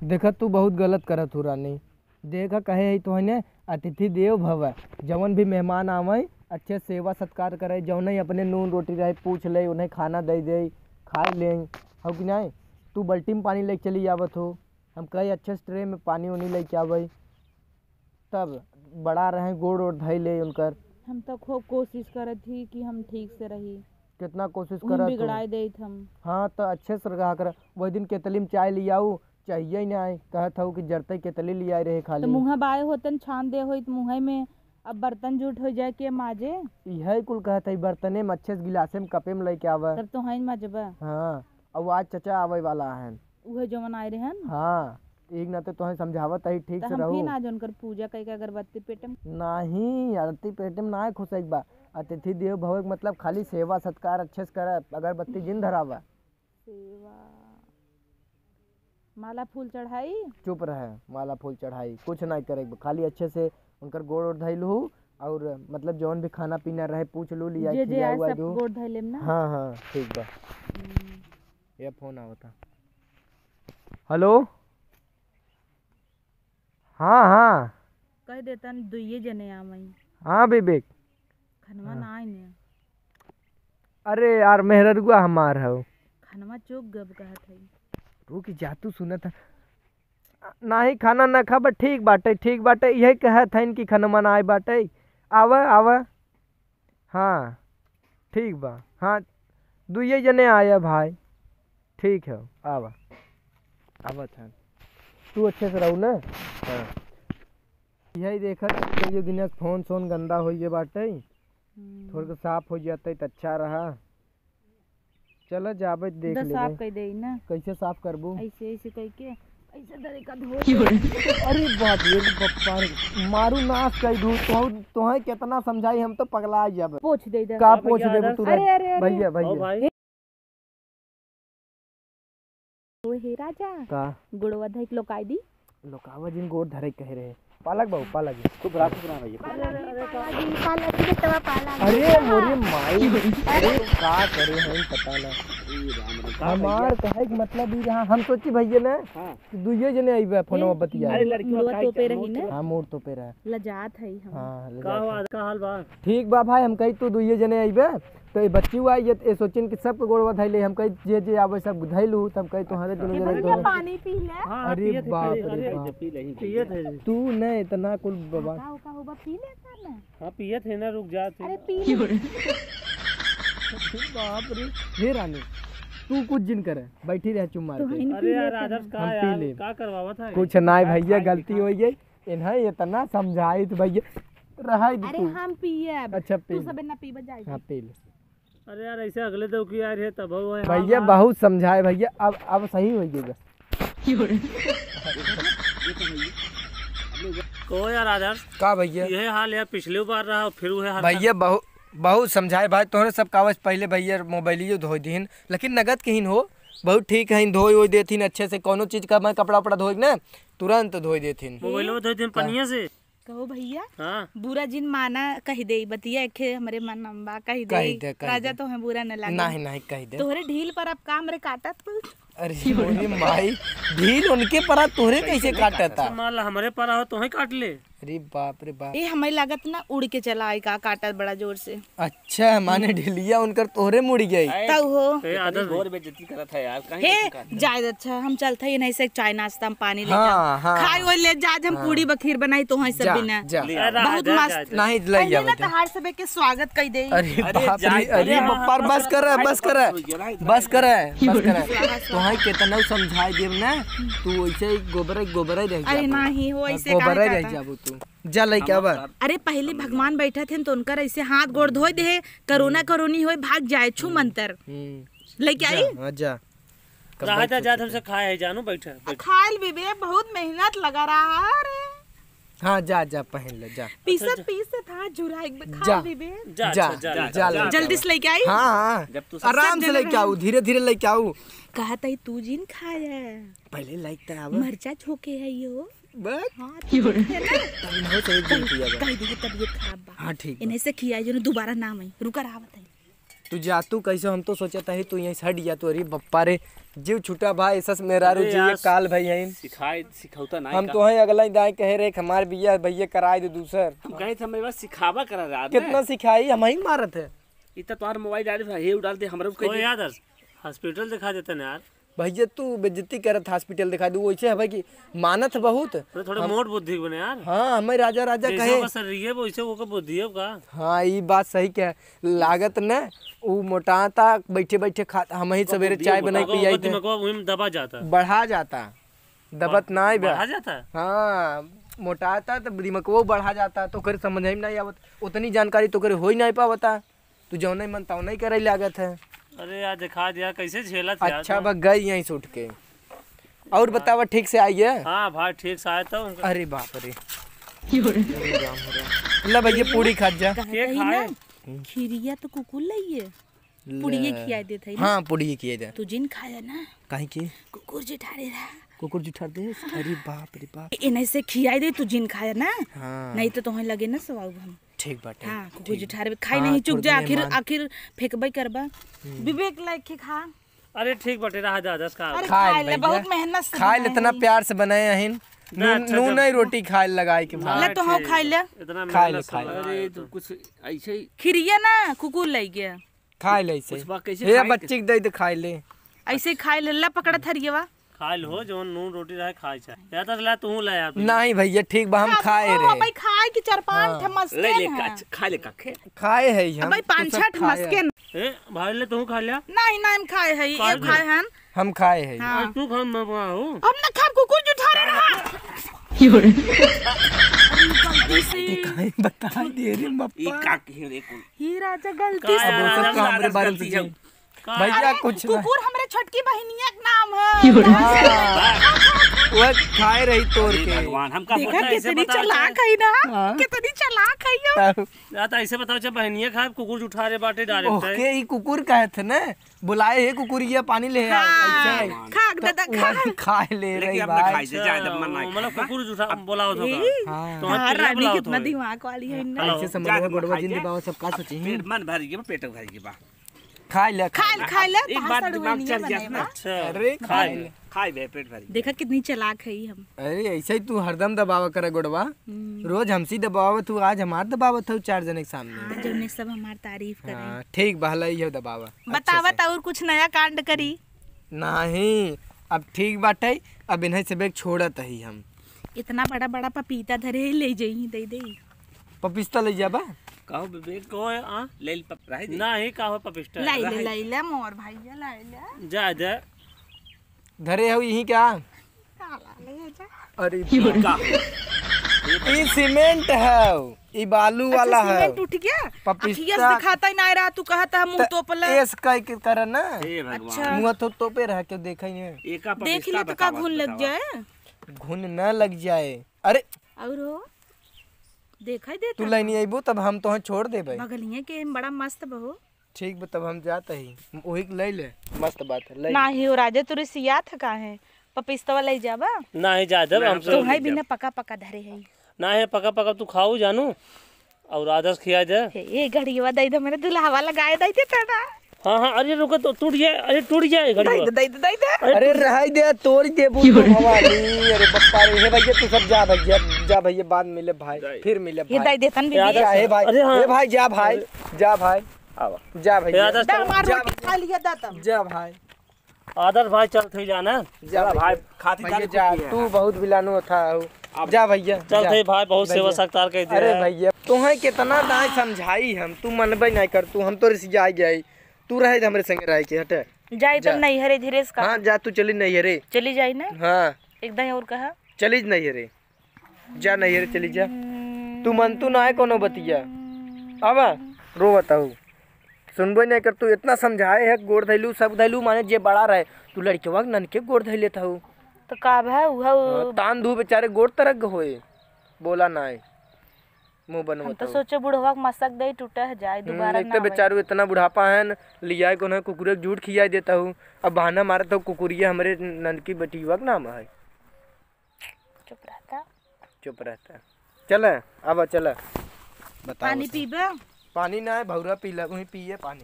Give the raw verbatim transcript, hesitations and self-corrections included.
देखा, तू बहुत गलत करत हू रानी। देखा, कहे है तोहने, अतिथि देव भव। जवन भी मेहमान आवै, अच्छे सेवा सत्कार करै, जौनही अपने नून रोटी रहे पूछ ले, उन्हें खाना दे दे, खाए ले, हो कि नहीं? तू बाल्टी में पानी लेके चली आवत हो, हम कहे अच्छे से ट्रे में पानी उनी लेके आवै, तब बड़ा रहे, गोड़ ओड़ धइ ले उनकर। हम तो खूब कोशिश करत ही कि हम ठीक से रही। कितना कोशिश उन्हें करत हो। बिगड़ाए देत हम। हाँ, तो अच्छे से रहा कर। वही दिन केतली में चाय ले आऊ, चाहिए ही ना आए, कहत हऊ कि जरते केतली ले आए रहे तो खाली। मुँह बाए होतन छान दे होई तो मुँह में अब बर्तन जूठ हो जाए के माजे। इहे कुल कहत हई, बर्तने में अच्छे से गिलासे में कपे में लेके आवा। तब तो हैं मजबा। हाँ, अब आज चचा आवे वाला हन। उहे जवन आए रहन। हाँ, एक ना तो तोहे समझावत हई ठीक त से हम रहू। फिर आज उनकर पूजा कई के अगरबत्ती पेटे में। नहीं, आरती पेटे में ना खुश एक बा। अतिथि देव भव के मतलब खाली सेवा सत्कार अच्छे से करे, अगरबत्ती जिन धरावा। सेवा, माला फूल चढ़ाई। चुप रहे, माला फूल चढ़ाई, कुछ ना करे, खाली अच्छे से उनकर गोड़ ओड़ धइल हो और मतलब जौन भी खाना पीना रहे पूछ लू, लिया जे जे खिया आए हुआ सब दू। गोड़ धइ लेम ना। हाँ, हाँ, ठीक बा। हम्म। ये फोन आवता। हेलो। हाँ, हाँ। कह देता न दुइये जने आवई। हाँ विवेक। खनवा हाँ। ना आइने। अरे यार, मेहररुआ हमार हौ। खनवा चुक गब कहत हई। रुक जा, तू सुनत ह। नाही खाना ना खाबा, ठीक बाटे, ठीक बाटे, इहे कहत हइन कि खनवा ना आए बाटे। आवा, आवा। हाँ, ठीक बा। हाँ, दुइये जने आया भाई। ठीक है, आवा। आवत है। तू अच्छे से रहू ना? हाँ। यही देखत, कहियो दिना फोन सोन गंदा होइए बाटे। हम्म। थोड़ा सा साफ हो जाते त अच्छा रहा। चलो जाबे देख द लेबे। साफ कई देई ना। कैसे साफ करबू? ऐसे, ऐसे कई के, ऐसे धरे का धो दे। अरे बाप रे, बप्पा रे, मारू नाश कई दू। तो, तोहे कितना समझाई, हम तो पगला जाबे। पोछ दे दे। का का पोछ भैया देबू आदर? तू रे? अरे, अरे, अरे। भैया, ओ भैया। भाई। ओ हे राजा। का? गोड़वा धइक लोकाई दी। लोकावा जिन गोड़ धरे कहे रहे। पालक बाबू, पालक जी। खुश रहा, खुश रहा भैया। पालक जी, पालक जी, पालक जी, बेटवा पालक जी। अरे मोरे माई, अरे का करे हैं पता ना। अरे राम रे, का हमार भैया? कहे के मतलब ई रहा, हम सोची भैया ना हाँ। कि दुइये जने अइबे फोनवा ए, बतिया। अरे लड़की मुड़वा का तोपे रही ना। हाँ, मोर तोपे रहा। लजात है हम। हाँ, का लजात हुआ, है। का हाल बा? ठीक बा भाई, हम कही तू दुइये जने अइबे। तो ये बच्ची हुआ, ये, ये सोचिन कि सबके गोड़वा धइले, हम कही जे जे आवे सब धइलू, तब कही तोहरे दुनो जने भैया, धोबे। पानी पी ले। हाँ, अरे पियत है, बाप रे बाप। पियत है। तू न इतना कुल बाबा। का, का होबा पी ले ना। हाँ, पियत है ना, रुक जा तू। अरे पी ले। बाप रे। हे रानी, तू कुछ जिन करे, बैठी रह चुप मार के। अरे यार, आदर्श का हम पी यार, ले। का करवावत है? कुछ नाय भैया, गलती हो गई। इन्हें इतना समझाई तो भैया, रहाई दे अरे तू। हम पियब। अच्छा, पी तू ले। सबे ना पीबा जाए। हाँ, पी ले। अरे यार, ऐसे अगले दो की यार है तब वो है। भैया, हाँ, बहुत समझाए भैया, अब, अब सही हो गया। को यार आदर्श, का भैया? यही हाल यार, पिछले बार रहा, फिर वही हाल भैया। बहुत, बहुत समझाए भाई, तोहरे सब कागज पहले भैया मोबाइलियो धोई दीन, लेकिन नगद के हिन हो, बहुत ठीक है, धोई वोई देथिन अच्छे से, कोनो चीज का मैं कपड़ा उपड़ा धोई ना, तुरंत धोई देथिन। मोबाइलो धोई देथिन का? पनिया से। कहो भैया, हाँ। बुरा जिन माना कहि देई, बतिया एखे हमरे मन में बा, कहि कहि देई। दे, कहि राजा दे। तोहे बुरा न लागे। नहीं, नहीं, कहि दे। तोहरे ढील पर अब का हमरे काटत कुछ? अरे मोरी माई, ढील उनके परा तोहरे कैसे काटता? मान ला हमरे परा हो, तोहे काट ले। अरे बाप रे बाप। ए, हमें लागत ना उड़ के चला आई का काटत बड़ा जोर से। अच्छा, माने ढिलिया उनकर तोहरे मुड़ गई। तब हो। ए, आदत भोर बेइज्जती करत है यार, कहीं हे, बेइज्जती करत है। जायद अच्छा, हम चलत है, नहीं से चाय नाश्ता में पानी लेके हाँ, आओ। हाँ, खाए हाँ। वो ले जा, हम हाँ। पूरी बखीर बनाई तो हैं सब जा, बिना। जा। ले आ, बहुत जा, मस्त। जा, जा। नहीं, ले पहले ना आवत है। तहार सबे के स्वागत कई देई। अरे अरे, बाप जा, रे, जा, अरे जा। बप्पा रे, बस कर, बस कर, बस कर, बस कर। तो है कितना समझाई देब ना, तू वैसे ही गोबरे, गोबरे रह अरे जाबू। नहीं, हो हाँ, ऐसे गोबरे काहे रह कहता? जाबू तू। जा लेके आवा। अरे पहले भगवान बैठा थे तो उनकर ऐसे हाथ गोड़ धोए दे, करोना हम्म। करोनी होए भाग जाए, छू हम्म। मंतर। हम्म। लेके आई? जा, हाँ, जा। रहा जा, जा, हमसे खाए है, जानो, बैठा, आ, बैठा। खा ले बेबे, बहुत मेहनत लगा रहा है रे। हाँ, जा, जा, पहन ले, जा। पीसत, अच्छा, जा। पीसत हाथ जुराई में खा जा। ले बेबे। जा, जा, अच्छा, जा, जा, जा, जा, ले जा। जल्दी से लेके आई। हाँ, हाँ। जब तू आराम सब से जने लेके रहे। आऊ, धीरे, धीरे लेके आऊ। कहत है तू जिन खाए। पहले लाइक त आवा। मरचा झोंके है यो। बस। हाँ, तू है ना? तब ना हो, चलो, जिन किया बा। कह दी कि तबीयत खराब बा। हाँ, ठीक बा। इन्हें से खिया जो दोबारा ना आई। रुका रहा बताई। तू जा, तू कैसे, हम तो सोचत ही तू यहीं से हट जा तू। अरे बप्पा रे, जीव छूटा भाई, सस मेहरारू अरे जी, ये यार, काल भाई हैं। सिखाए, सिखौता नाई हम का? तो हैं अगला ही दाएं कहे रे, हमार बिया भैया कराए दे दूसर। हम कहे थे, हमारे पास सिखावा करा रहा है। कितना सिखाई, हम ही मारत है। इतना तुम्हारा मोबाइल डाले था, ये डाल दे, हमरा को ओ कह दे। यार, हॉस्पिटल दिखा देते ना यार। भैया, तू बेइज्जती करत, हॉस्पिटल दिखा दू, वैसे हवे कि मानत बहुत। अरे, थोड़े हम मोट बुद्धि बने यार। हाँ, हमें राजा, राजा जैसे कहे। ओकर शरीर है, वैसे ओकर बुद्धि है का? हाँ, ई बात सही कहे। लागत न, ऊ मोटाता, बैठे, बैठे खात, हम ही ओकर सवेरे बुद्धि चाय है, बनाई ओकर, पियाई ओकर थे। दिमागवा वही में दबा जाता। बढ़ा जाता। दबत बढ़-, ना आइबे। बढ़ा जाता? हाँ, मोटाता तो दिमागवा बढ़ा जाता, तो ओकरे समझ में नहीं आवत। उतनी जानकारी तो ओकरे हो ही नहीं पावता। तू जौने मन तौने करे लागत है। अरे यार, दिखा दिया, कैसे झेलत है यार अच्छा, तू? बस गई यहीं से उठ के। और बतावा, ठीक से आई है? हाँ भाई, ठीक से आए तो उनका अरे बाप रे। अरे राम, राम। ला भैया, पूरी खा जा। के कहत ही खाए? ना, खीरिया तो कुकुर लइए। ले। पुड़िये खियाए देत है ना? हाँ, पुड़िये खियाए दे। तू जिन खाया ना। काहे की? कुकुर जुठारे रहा। कुकुर जुठार दे? अरे बाप रे बाप। इन्हें से खियाए दे, तू जिन खाया ना। हाँ। नहीं तो तोहे लगे ना सवाऊ हम। ठीक बाटे। हाँ, कुकुर ठीक। जुठारे खाई हाँ, नहीं, चुक थोड़े जा, आखिर, मेहमान। आखिर फेंकबे करबा। हम्म। विवेक लायक के खा। अरे ठीक बाटे, रहा जा, दस का। अरे खाए खाए ले, ले बहुत भैया। मेहनत से खाए ले, बनाए इतना हैं। प्यार से बनाए हैं। ना, नून, अच्छा, नून जब नहीं, रोटी खाए लगाए के भाई। ले तो हाँ, ठीक खाए ले। बा। इतना खाए ले, मेहनत से खाए ले। बनाए अरे, हैं तू तो। कुछ ऐसे ही खिरिया ना, कुकुर लइ गया। खाए ले ऐसे। कुछ बा, कैसे हे खाए के? बच्ची के दे दे खाए ले। ऐसे ही खाए ले, ला पकड़ा थरियवा। खाए ले हो, जौन नून रोटी रहे, खाए चाहे। या तो ला, तू ले यार। नहीं भैया, ठीक बा, हम खाए ओ, रहे। भाई, खाए की चार पाँच हाँ। ठे मस्के ले, ले, हैं। का, खा ले, का, खे। खाए है हम, अबे पाँच तू सब छठ खाए मस्के है। न। ए, भाई ले, तू खा लिया। नहीं, नहीं, हम खाए है, ये खाए ले। खाए हैं। हम खाए है। हाँ। आज तू खा, मैं खा हूँ। हम ना खाब, कुकुर जुठारे रहा। गलती से। अरे, काहे बता दे रे, ई बप्पा। का कही रे कुल? ही राजा, गलती से। अब वो सब का हमरे बारे में गलती सोचिए। है। भैया, अरे, कुछ ना। कुकुर हमरे छोटकी बहिनिया के नाम है। हाँ। वह खाए रही तोड़ अरे के। भगवान, हमका देखा बोलता है, ऐसे कितनी बताओ चालाक चाहे। है ना? हाँ। कितनी चालाक है यो। तब या तो ऐसे बताओ, जब बहनिया खाए, कुकुर जुठारे बाटे direct है। ओके, ई कुकुर कहे थे ना, बुलाए, "हे कुकुरिया, पानी ले आओ।" हाँ, ऐसे है। खा, तो दादा, खा। वही खाए ले लेकिन रही अपना भाई। खाई से, जाए, जब मन ना अच्छा, मतलब खाए। कुकुर जुठा-, बोलाओ तो का? ई, हाँ। तो हाँ, हमारे पिया रानी बोलाओ कितना तो है। दिमाग वाली है ना। हेलो। जाए, जब गोड़वा खाए जिंदे पे। बाबा, सब का सोची? पेट मन भर गया, पेट भर गया बा। खाए ले, खाए ले, खाए ले, एक बार दिमाग चल गया ना। अच्छा। अरे, खाए ले। खाए बे, पेट भर गया। देखा कितनी चालाक है हम। अरे, ऐसे ही तू हरदम दबावा करे गोड़वा। हम्म। रोज हमसे दबावा तू, आज हमार दबावत हो चार जने के सामने। हाँ, जौने सब हमार तारीफ करे। हाँ, ठीक बा, हला इहो दबावा। बतावा अच्छा से। त और कुछ नया कांड करी। नहीं, अब ठीक बाटे, अब इन्हें से बेग छोड़त ही हम। इतना बड़ा बड़ा पपीता धरे है, ले जाई, दे दे। पपीता ले जाबा? कहो विवेक। को है, आ? ले ले पप-, रहे दे। नहीं, का हो पपीता? लाई ले, रहे। लाई ले, मोर भैया, लाई ले। जा, जा। धरे हो यहीं क्या? काला ले जा। अरे ई का? ई सीमेंट है, ई बालू अच्छा, वाला है। सीमेंट उठ गया? पपीता अखिया से दिखाता ही ना रहा, तू कहता है मुंह त तोपला। एस कह के कर ना। हे भगवान। अच्छा। मुंह तो तोपे रहा, क्यों देखा ही नहीं? एका देख पपीता ले तो का बतावा, घुन लग बतावा। जाए? घुन न लग जाए। अरे। और हो? देखा ही देता तू लाइन है। अइबू तब हम तोहे छोड़ देबे। बगलिए के बड़ा मस्त बहू। ठीक बा, तब हम जात ही, वही के ले ले। मस्त बात है, ले ले। नाही हो राजा, तू रिसियात है काहे? पपिस्तवा ले जाबा? नाही, जा देब, ना, हमसे तो ले है जाब। बिना पका पका धरे है। नाही, पका पका तू खाऊ जानू, और आदर्श खिया दे। हे, ये घड़ीवा दे दे, मेरे दुल्हावा लगाए दे दे तना। हाँ, हाँ, अरे रुको, तो टूट जाए, अरे टूट जाए घड़ीवा। दे दे, दे दे, दे दे। अरे अरे टूट रहाई दे, तोड़ दे, बोल क्यों? भवानी, अरे बप्पा रे, हे भैया, तू सब जा भैया, जा भैया, बाद में मिले भाई, जाए। फिर मिले ये भाई। दे दे तन भी याद दे। है। जा, हे भाई, अरे हाँ। हे भाई, जा भाई, अरे। जा भाई। आवा। जा भैया। याद है। दा, मार जा रोटी भैया। खा लिया, दा तब। जा भाई। आदर भाई, चल थे जाना। जा चला भाई, भैया। खातिर भैया तारीफ जा, की है। तू बहुत बिलानु था हो। अब जा भैया, चल जा। थे भाई, बहुत भैया। सेवा सत्कार कर दे अरे रहा है। भैया, तोहे कितना दाई समझाई हम, तू मनबे नहीं कर, तू हम तो रिसियाई गई। तू रहे हमरे संगे रहे के, हटे। जाई जा। तब नैहरे धीरे से कहा। हाँ, जा तू चली नैहरे। चली जाई ना? हाँ। एकदम और कहा। चली नैहरे। जा नैहरे चली जा। तू मन तू ना है कोनो बतिया। आवा, रो बताऊ। सुनबे नहीं कर तू, इतना समझाए है, गोड़ धैलू, सब धैलू, माने जे बड़ा रहे। तू लड़कवा के ननके गोड़ धै लेत हऊ। तो का भा, उहा उ हाँ, तान धू बेचारे गोड़ तरक होए। बोला ना है। मुंह हम तो बनवत हऊ। सोचे बुढ़वा के मसक दे टूटे है जाए, हम्म, दोबारा एक ना तो होए। बेचारू इतना बुढ़ापा है न, लियाए कोनो कुकुरे के जूठ खियाए देत हऊ। अब बहाना मारत हऊ कुकुरिया हमरे ननकी बेटियुआ के नाम है। चुप रहता। चुप रहता। चला, आवा, चला। बताओ पानी तो। पीबा? पानी ना है, भौरा पी ला, वहीं पिए पानी।